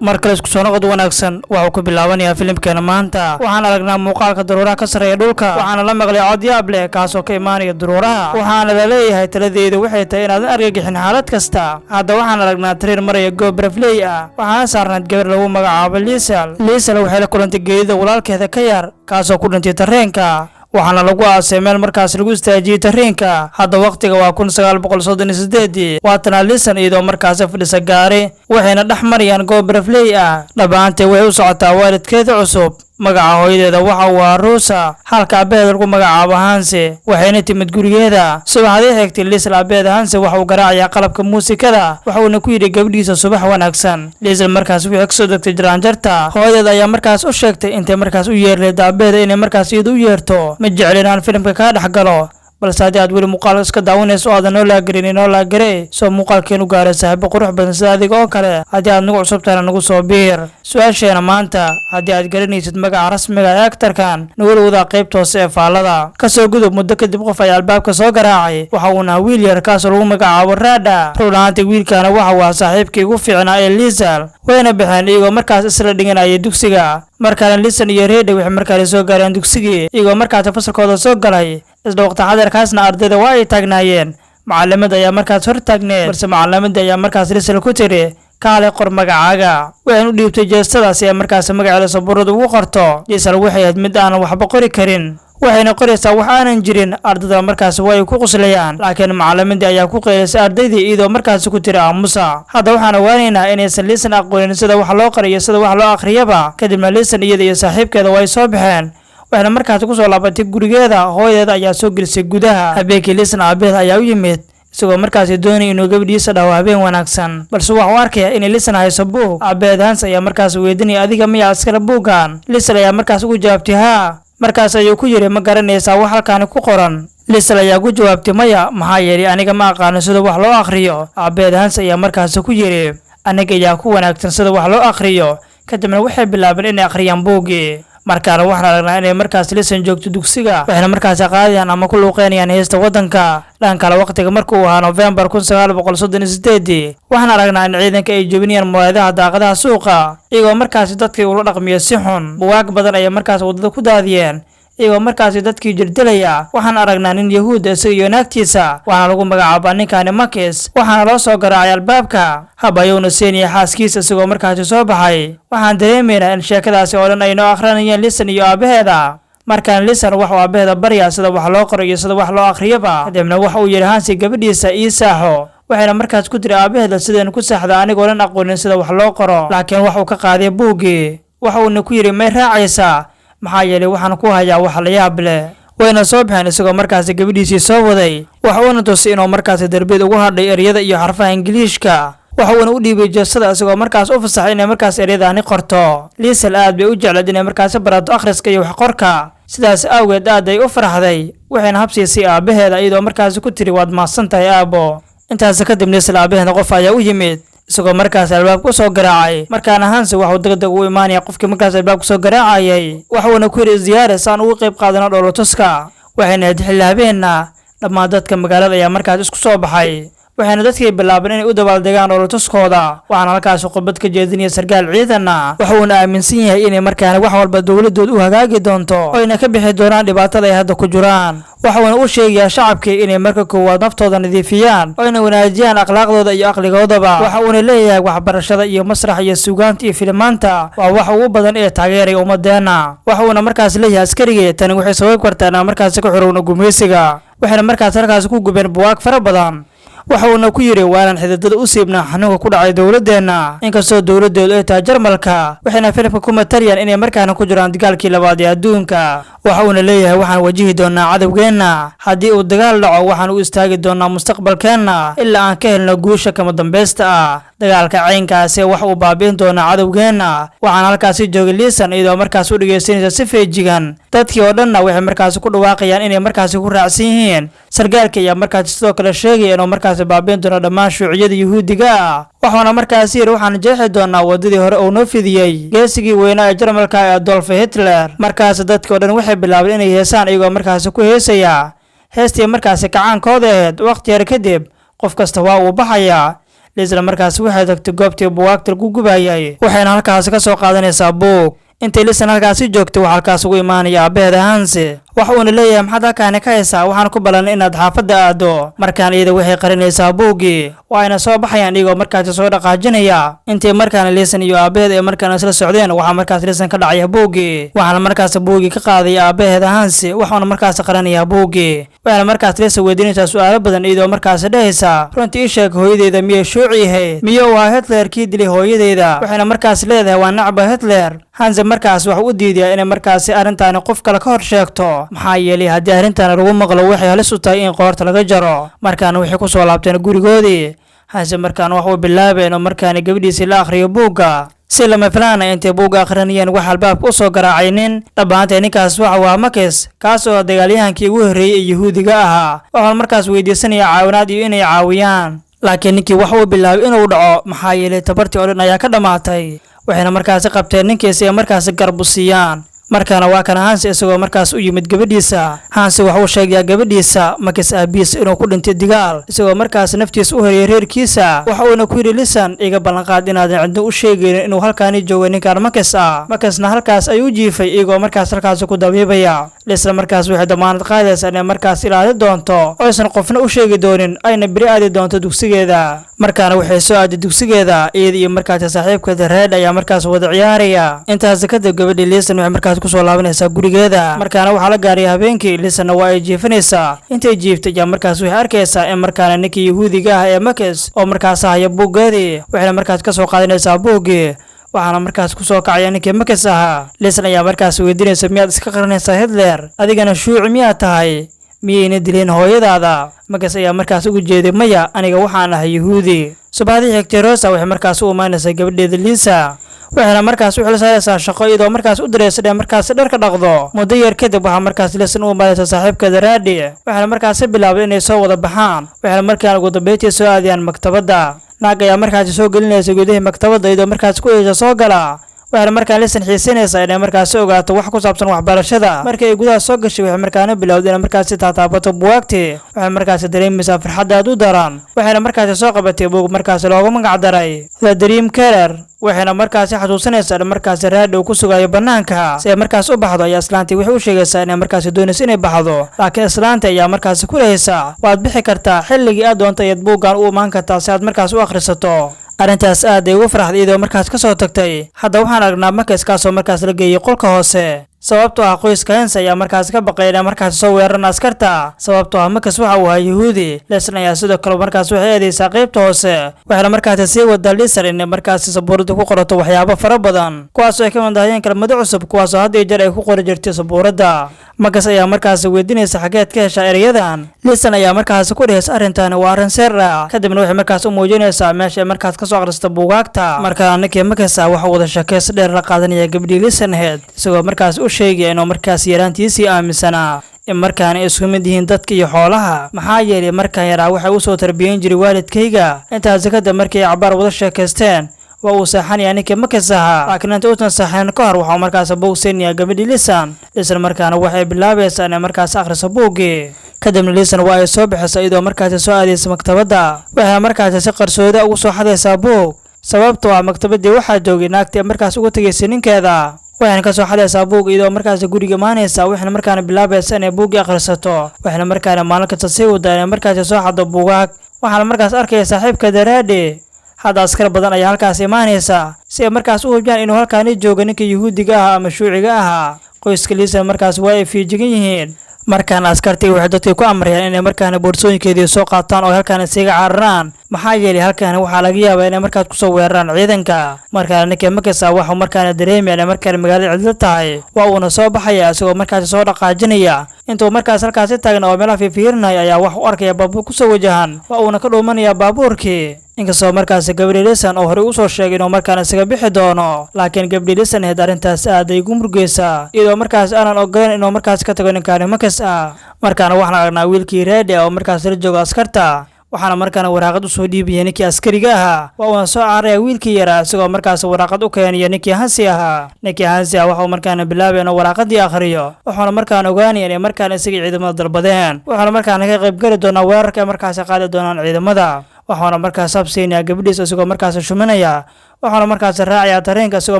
Mar kale isku soo noqod wanaagsan. Waxuu ku bilaabanayaa filimkeena maanta. Waxaan aragnaa muuqaalka daruuraha ka sarreeya dhulka. Waxaana la maqlay cod yaab leh, kaasoo ka imaanaya daruuraha. Waxaana la leeyahay, taladeedu waxay tahay inaadan argagixin xaalad kasta. Hadda waxaan aragnaa tariir maraya goob barafley ah. Waxaana saarnayd gabar lagu magacaabo Liisel. Liisel waxay la kulantay geedida walaalkeeda ka yar, kaasoo ku dhintay tareenka, waxaana lagu aasay meel markaas lagu istaajiyey tareenka. Hadda waqtiga waa 1938-dii. Waatana Lisan iyadoo markaasi fadhisa gaari, waxayna dhex marayaan goob barafley ah. Dhabaantii waxay u socotaa waalidkeeda cusub. Magaca hooyadeeda waxa uu ahaa Ruusa, halka aabbaheeda lagu magacaabo Hanse. Waxayna timid gurigeeda subaxdii xigtay. Liisel aabbaheeda Hanse waxa uu garaacayaa qalabka muusikada, waxuuna ku yidhi gabadhiisa, "Subax wanaagsan." Liisel markaas wixii kasoo degtay jaraanjarta. Hooyadeeda ayaa markaas u sheegtay intay markaas u yeerleed aabbaheeda inay markaas iyadu u yeerto. Ma jeclin aan filimka kaa dhex galo, balse haddii aad weli muuqaalka iska daawanayso oo aadan noo laagelin, inoo laagarey, soo muuqaalkeenu gaaray saaxiibo qurux badan sida adiga oo kale. Haddii aad nagu cusub tahayna, nagu soo biir. Su-aasheena maanta: haddii aad garanaysid magaca rasmiga ee actorkan, nagula wadaa qaybta hoose ee faallada. Kasoo gudub. Muddo kadib qof ayaa albaabka soo garaacay. Waxa uuna wiil yar, kaasoo lagu magacaabo Raadha. Run ahaantii wiilkaana waxa uu ahaa saaxiibkii ugu fiicnaa ee Liisal, wayna baxeen iyagoo markaas isla dhiganayay dugsiga. Markaana Lisan iyo Reedha waxay markaale soo gaareen dugsigii, iyagoo markaasi fasalkooda soo galay. Isla waqti xadarkaasna ardayda waa ay taagnaayeen. Macalimada ayaa markaas hor taagneed, balse macalimada ayaa markaas Lisal ku tiri, "Kaale, qor magacaaga." Waxayna u dhiibtay jeestadaasi ee markaas magaceeda sabuurada ugu qorto. Lisal waxay ahayd mid aanan waxba qori karin, waxayna qoraysaa wax aanan jirin. Ardayda markaasi way ku qoslayaan, laakiin macalimadii ayaa ku qeylisay ardaydii, iyadoo markaasi ku tiri, "Aamusa." Hadda waxaan ogaanaynaa inaysan Lisan aqoonin sida wax loo qoriyo, sida wax loo akhriyaba. Kadibna Lisan iyada iyo saaxiibkeeda way soo baxeen, waxayna markaasi kusoo laabatay gurigeeda. Hooyadeeda ayaa soo gelisay gudaha. Habeenkii Lisan aabaheed ayaa u yimid, isagoo markaasi doonaya inuu gabadhiisa dhaho habeen wanaagsan, balse waxa uu arkaya inay Lisan hayso buug. Aabaheed Hans ayaa markaas weydiinaya, "Adiga miyaa iskale buuggan?" Lisan ayaa markaas ugu jawaabtay, "Haa." Markaas ayuu ku yidhi, "Ma garanaysaa wax halkaani ku qoran?" Lisal ayaa ku jawaabtay, "Maya, maxaa yeelay aniga ma aqaano sida wax loo akhriyo." Aabaheed Hans ayaa markaasi ku yidhi, "Aniga ayaa ku wanaagsan sida wax loo akhriyo." Kadibna waxay bilaabeen inay akhriyaan buuggii. Markaana waxaan aragnaa inay markaas Lisan joogto dugsiga, waxayna markaasi qaadayaan ama ku luuqeynayaan heesta waddanka. Dhan kale, waqtiga markuu ahaa Nofembar 1938-dii, waxaan aragnaa in ciidanka ay jebinayaan muraayadaha daaqadaha suuqa, iyagoo markaasi dadkii ula dhaqmiyo si xun. Buwaag badan ayay markaas waddada ku daadiyeen, iyagoo markaasi dadkii jirdilaya. Waxaan aragnaa nin Yahuud, isaga iyo naagtiisa. Waxaana lagu magacaabaa ninkaani Makis. Waxaana loo soo garaacay albaabka. Hab ayuuna siinaya xaaskiisa, isagoo markaasi soo baxay. Waxaan dareemaynaa in sheekadaasi oo dhan ay noo akhrinayeen Lisan iyo aabaheeda. Markaan Lisan waxuu aabaheeda baryaa sida wax loo qoro iyo sida wax loo akhriyaba. Kadibna waxa uu yidhi Hansi gabadhiisa, "Ii saaxo." Waxayna markaas ku tiri aabaheeda, "Sidaynu ku saaxda anigoo dhan aqoonin sida wax loo qoro?" Laakiin wax uu ka qaaday buuggii, waxa uuna ku yidhi, "May raacaysaa? Maxaa yeelay waxaan ku hayaa wax la yaab leh." Wayna soo baxeen, isagoo markaasi gabadhiisii soo waday. Waxa uuna tusay inuu markaasi darbiyad ugu hadhay eryada iyo xarfaha Ingiliishka. Waxa uuna u dhiibay jeestada, isagoo markaas u fasaxay inay markaas eryadaani qorto. Liisal aad bay u jeclayd inay markaasi barato akhriska iyo waxqorka. Sidaas awgeed aad ay u farxday, waxayna habsiisay aabaheeda, iyadoo markaasi ku tiri, "Waad mahadsan tahay, aabo." Intaasi kadib Liisal aabaheeda qof ayaa u yimid, isagoo markaas albaabka usoo garaacay. Markaana Hansi waxuu degdeg ugu imaanaya qofkii markaas albaabka soo garaacayay. Waxuuna ku yidhi, "Isdiyaare si aan ugu qayb qaadano dhoolotuska." Waxayna ahayd xilli habeenna. Dhammaan dadka magaalada ayaa markaas isku soo baxay, waxayna dadkii bilaabeen inay u dabaaldegaan dhoolotuskooda. Waxaana halkaasi khudbad ka jeedinaya sarkaal ciidanna. Waxuuna aaminsan yahay inay markaana wax walba dowladooda u hagaagi doonto, oyna ka bixi doonaan dhibaatada ay hadda ku jiraan. Waxuuna u sheegayaa shacabkii inay marka koowaad naftooda nadiifiyaan, oyna wanaajiyaan akhlaaqdooda iyo aqligoodaba. Waxa uuna leeyahay, waxbarashada iyo masrax iyo suugaanta iyo filimaanta waa wax ugu badan ee taageeraya ummadeenna. Waxa uuna markaas leeyahay askarigii, "Tani waxay sababi kartaa inaan markaasi ka xorowno gumaysiga." Waxayna markaas halkaasi ku gubeen buwaag fara badan. Waxa uuna ku yidhi, "Waanaan xididada u siibnaa xanuunka ku dhacay dowladdeenna, inkastoo dowladdeedu ay tahay Jarmalka." Waxayna filimka ku mataliyaan inay markaana ku jiraan dagaalkii labaad ee adduunka. Waxa uuna leeyahay, "Waxaan wajihi doonaa cadowgeenna. Haddii uu dagaal dhaco, waxaan u istaagi doonaa mustaqbalkeenna ilaa aan ka helno guusha kama dambaysta ah. Dagaalka caynkaasi wax uu baabi'in doonaa cadowgeenna." Waxaan halkaasi joogay Liisan, iyadoo markaas u dhegaysanaysa si feejigan. Dadkii oo dhanna waxay markaasi ku dhawaaqayaan inay markaasi ku raacsan yihiin. Sargaalka ayaa markaasi sidoo kale sheegaya inuu markaasi baabi'in doono dhammaan shuuciyada Yuhuudiga ah. Waxauna markaasi yidhi, "Waxaan jeexi doonaa waddadii hore uu noo fidiyey geesigii weynaa ee Jarmalka ee Adolf Hitler." Markaasi dadkii oo dhan waxay bilaabeen inay heesaan, iyagoo markaasi ku heesaya heestii markaasi kacaankooda ahayd. Waqti yar kadib qof kasta waa uu baxayaa. Liisna markaasi waxay tagtay goobtii buugaagta lagu gubayay, waxayna halkaasi ka soo qaadanaysaa buug. Intay Lisan halkaasi joogtay, waxaa halkaas ugu imaanaya aabaheeda Hansi. Waxa uuna leeyahay: "Maxaad halkaani ka haysaa? Waxaan ku ballanay inaad xaafadda aado." Markaan iyada waxay qarinaysaa buuggii, waa ayna soo baxayaan iyagoo markaasi soo dhaqaajinaya. Intay markaana Lisan iyo aabaheed ay markaana isla socdeen, waxaa markaas Lisan ka dhacaya buuggii, waxaana markaas buuggii ka qaadaya aabaheeda Hansi, waxauna markaas qarinayaa buuggii. Waxayna markaas Lisan weydiinaysaa su'aalo badan, iyadoo markaasi dhehaysa: "Runtii ii sheeg, hooyadeyda miyay shuuci ahayd? Miyuu ahaa Hitler kii dilay hooyadeyda?" Waxayna markaas leedahay: "Waa nacba Hitler." Hanse markaas waxa u diidayaa inay markaasi arrintaani qof kale ka hor sheegto, maxaa yeelay haddii arrintaani lagu maqlo, waxay halis u tahay in qoorta laga jaro. Markaana waxay ku soo laabteen gurigoodii. Hanse markaan wax uu bilaabeen oo markaana gabadhiisii la akhriyo buugga. Si lama filaana, intay buugga akhrinayeen, waxa albaabka u soo garaacay nin. Dhammaantay ninkaas waxa waa Makis, kaas oo dagaalyahankii ugu horreeyey ee Yuhuudiga ahaa. Waxauna markaas weydiisanaya caawinaad iyo inay caawiyaan, laakiin ninkii wax uu bilaabay inuu dhaco, maxaa yeelay tabartii oo dhan ayaa ka dhammaatay. Waxayna markaasi qabteen ninkiisi ay markaasi garbu siiyaan. Markaana waa kana Hansi isagoo markaas u yimid gabadhiisa. Hansi waxa uu sheegayaa gabadhiisa Makis aabihiisa inuu ku dhintay digaal, isagoo markaas naftiisa u horiyay reerkiisa. Waxa uuna ku yidhi: "Lisan, iga ballanqaad inaadan cidno u sheegaynin inuu halkaani joogo ninkaan Makis ah." Makisna halkaas ayuu jiifay, iyagoo markaas halkaasi ku dabiibaya. Lisna markaas waxay damaanad qaadaysaa inay markaas ilaali doonto oo aysan qofna u sheegi doonin, ayna beri aadi doonto dugsigeeda. Markaana waxay soo aaday dugsigeeda, iyada iyo markaasi saaxiibkeeda Reed ayaa markaas wada ciyaaraya. Intaas kadib, gabadhii Lisan waxay markaas kusoo laabanaysaa gurigeeda. Markaana waxaa la gaaraya habeenkii, Lisanna waa ay jiifanaysaa. Intay jiiftay ayaa markaas waxay arkaysaa in markaana ninkii Yahuudiga ah ee Makis oo markaas haya buuggeedii, waxayna markaas kasoo qaadanaysaa buuggii, waxaana markaas kusoo kacaya ninkii Makis ahaa. Lisan ayaa markaas weydiinaysa: "Miyaad iska qarinaysaa Hitler? Adigana shuuci miyaad tahay? Miyayna dileen hooyadaada?" Makas ayaa markaas ugu jeeday: "Maya, aniga waxaan ahay Yuhuudi." Subaxdii xigtay, Rosa waxay markaas u imaanaysaa gabadheeda Liisa, waxayna markaas u xilsaaraysaa shaqo, iyadoo markaas u diraysa inay markaasi dharka dhaqdo. Muddo yar kadib, waxaa markaas Lisan u imaanaysaa saaxiibkeeda Raadi, waxayna markaasi bilaabay inay soo wada baxaan. Waxayna markaan ugu dambeyntii soo aadayaan maktabadda. Naag ayaa markaasi soo gelinaysa gudihii maktabadda, iyadoo markaasi ku eesha soo gala. Waxayna markaan Lisan xiisinaysaa inay markaasi ogaato wax ku saabsan waxbarashada. Markii ay gudaha soo gashay, waxay markaana bilowday inay markaasi taataabato buwaagtii. Waxay markaasi dareemaysaa farxad aad u daran, waxayna markaasi soo qabatay buug markaasi loogu magac daray The Dream Carer. Waxayna markaasi xasuusanaysaa in markaasi Raadhi uu ku sugayo bannaanka. Si ay markaas u baxdo ayaa islaantii waxay u sheegaysaa inay markaasi doonayso inay baxdo, laakiin islaanta ayaa markaasi ku lehaysa: "Waad bixi kartaa xilligii aad doonto, ayaad buuggan u imaan kartaa si aad markaas u akhrisato." Arrintaas aad ay ugu farxday, iyadoo markaas ka soo tagtay. Hadda waxaan aragnaa Makis kaasoo markaas la geeyey qolka hoose, sababtoo ah qoyska Hens ayaa markaas ka baqay inay markaas soo weeraraan askarta, sababtoo ah Makas waxa uu ahaa Yahuudi. Lesson ayaa sidoo kale markaas waxay aadaysaa qaybta hoose, waxayna markaasi sii wadaa Lisan inay markaasi sabuuradda ku qorato waxyaabo fara badan, kuwaasoo ay ka mid ahayeen kelmado cusub, kuwaasoo had iyo jeer ay ku qori jirtay sabuuradda. Makas ayaa markaasi weydiinaysa: "Xageed ka heshaa ereyadan?" Lisan ayaa markaasi ku dhehaysa: "Arrintaani waa arrin sir ah." Kadibna waxay markaas u muujinaysaa meesha ay markaas kasoo akhrista buugaagta. Markaa ninkii Makas ah waxa wada sheekaysi dheer la qaadanaya gabdhii Lisan ahayd, isagoo markaas u sheegaya inuu markaas yaraantiisii aaminsanaa in markaana isku mid yihiin dadka iyo xoolaha, maxaa yeelay markaan yaraa waxay usoo tarbiyeyn jiray waalidkayga. Intaasi kadib, markii ay cabaar wada sheekaysteen, waa uu seexanayaa ninkii Makas ahaa, laakiin inta uusan seexanin ka hor, waxuu markaas buug siinayaa gabadhii Lisan. Lisan markaana waxay bilaabaysaa inay markaas akhriso buuggii. Kadibna Lisan waa ay soo baxaysaa, iyadoo markaasi soo aadaysa maktabadda, waxayna markaasi si qarsooda ugu soo xadaysaa buug, sababtoo ah maktabaddii waxaa joogay naagtii ay markaas uga tegaysay ninkeeda. Waxayna kasoo xadaysaa buug, iyadoo markaasi guriga imaanaysa, waxayna markaana bilaabaysa inay buuggii akhrisato. Waxayna markaana maalin kasta sii wadaa inay markaasi soo xado buugaag, waxaana markaas arkaya saaxiibkeeda Raadhi. Hadda askar badan ayaa halkaas imaanaysa si ay markaas u hubiyaan inuu halkaani joogo ninka Yuhuudiga ah ama shuuciga ahaa. Qoyska Liisa markaas waa ay fiijigan yihiin. Markaana askartii waxay dadkii ku amrayaan inay markaana boorsooyinkeedii soo qaataan oo halkaana isaga cararaan, maxaa yeelay halkaani waxaa laga yaabaa inay markaas kusoo weeraraan ciidanka. Markaana ninkii Makasa waxuu markaana dareemaya inay markaana magaalada cidlo tahay, waa uuna soo baxaya isagoo markaasi soo dhaqaajinaya. Intuu markaas halkaasi taagna oo meelaha fiifiirinaya ayaa wax u arkaya baabuur kusoo wajahan, waa uuna ka dhuumanaya baabuurkii, inkastoo markaasi gabadhii Lisan oo horey usoo sheegay inuu markaana isaga bixi doono. Laakiin gabadhii Lisan ahayd arrintaas aad ay ugu murgeysaa, iyadoo markaas aanan ogolan inuu markaas ka tago ninkaani Makas ah. Markaana waxaan aragnaa wiilkii Reedi oo markaas la joogo askarta, waxaana markaana waraaqad usoo dhiibaya ninkii askariga ahaa. Waa uuna soo cararaya wiilkii yaraa, isagoo markaas waraaqad u keenaya ninkii Hansi ahaa. Ninkii Hansi ah waxuu markaana bilaabaya inuu waraaqadii akhriyo, wuxuuna markaana ogaanaya inay markaana isagii ciidamada dalbadeen, wuxuuna markaana ka qaybgeli doonaa weerarka ay markaasi qaadi doonaan ciidamada. Waa Waxaana markaas habsiinayaa gabadhiisa isagoo markaas shuminaya, waxaana markaas raacayaa tareenka isagoo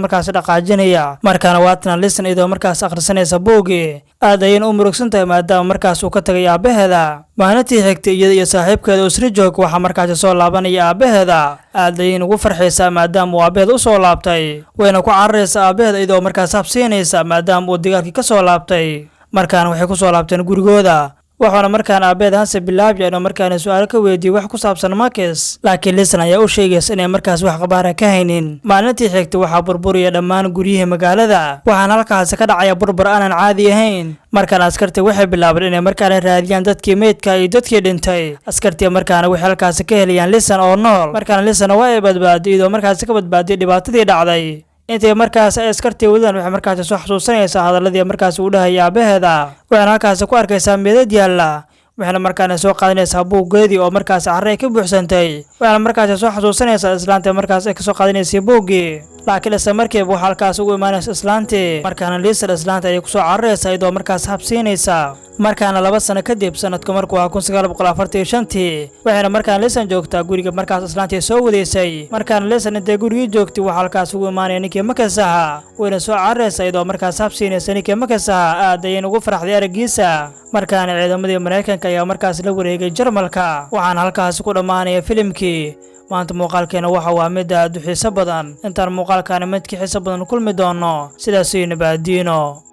markaas dhaqaajinaya. Markaana waatana Lisan iyadoo markaas akhrisanaysa buuggii. Aad ayayna u murugsan tahay maadaama markaas uu ka tagay aabaheeda. Maalintii xigtay, iyada iyo saaxiibkeeda usri joog waxaa markaasi soo laabanaya aabaheeda. Aad ayayna ugu farxaysaa maadaama uu aabaheeda usoo laabtay, wayna ku cararaysaa aabaheeda iyadoo markaas habsiinaysa maadaama uu dagaalkii ka soo laabtay. Markaana waxay kusoo laabteen gurigooda, wuxuuna markaan aabeed Hanse bilaabya inuu markaana su-aalo ka weydiiyo wax ku saabsan Makis, laakiin Lisan ayaa u sheegaysa inay markaas wax khabaara ka haynin. Maalintii xigtay waxaa burburiya dhammaan guryihii magaalada, waxaana halkaasi ka dhacaya burbur aanan caadi ahayn. Markaan askartii waxay bilaabeen inay markaana raadiyaan dadkii meydka iyo dadkii dhintay. Askartii markaana waxay halkaasi ka helayaan Lisan oo nool. Markaana Lisan waa ay badbaadiy iyadoo markaasi ka badbaadiyay dhibaatadii dhacday. Intay markaas ay askartii wadaan, waxay markaasi soo xasuusanaysaa hadaladii markaasi uu dhahaya aabaheeda, waxayna halkaasi ku arkaysaa meedad yaalla. Waxayna markaana soo qaadanaysaa buuggeedii oo markaasi carre ay ka buuxsantay, waxayna markaasi soo xasuusanaysaa islaantii markaas ay kasoo qaadanaysay buuggii, laakiin isla markiiba waxaa halkaas ugu imaanaysa islaantii. Markaana Liisal islaanta ayay kusoo cararaysaa iyadoo markaas habsiinaysa. Markaana 2 sano kadib, sanadku markuu ahaa 1945-tii, waxayna markaan Lisan joogtaa guriga markaas islaantii soo wadaysay. Markaana Lisan intay gurigii joogtay, waxaa halkaas ugu imaanaya ninkii Makasaha, wayna soo cararaysa iyadoo markaas habsiinaysa ninkii Makasaha. Aad ayayna ugu farxday araggiisa. Markaana ciidamadii Maraykanka ayaa markaas la wareegay Jarmalka, waxaana halkaasi ku dhammaanaya filimkii maanta. Muuqaalkeena waxa waa mid aad u xiiso badan. Intaan muuqaalkaani midka xiiso badan kulmi doono, sidaasay nabaadiino.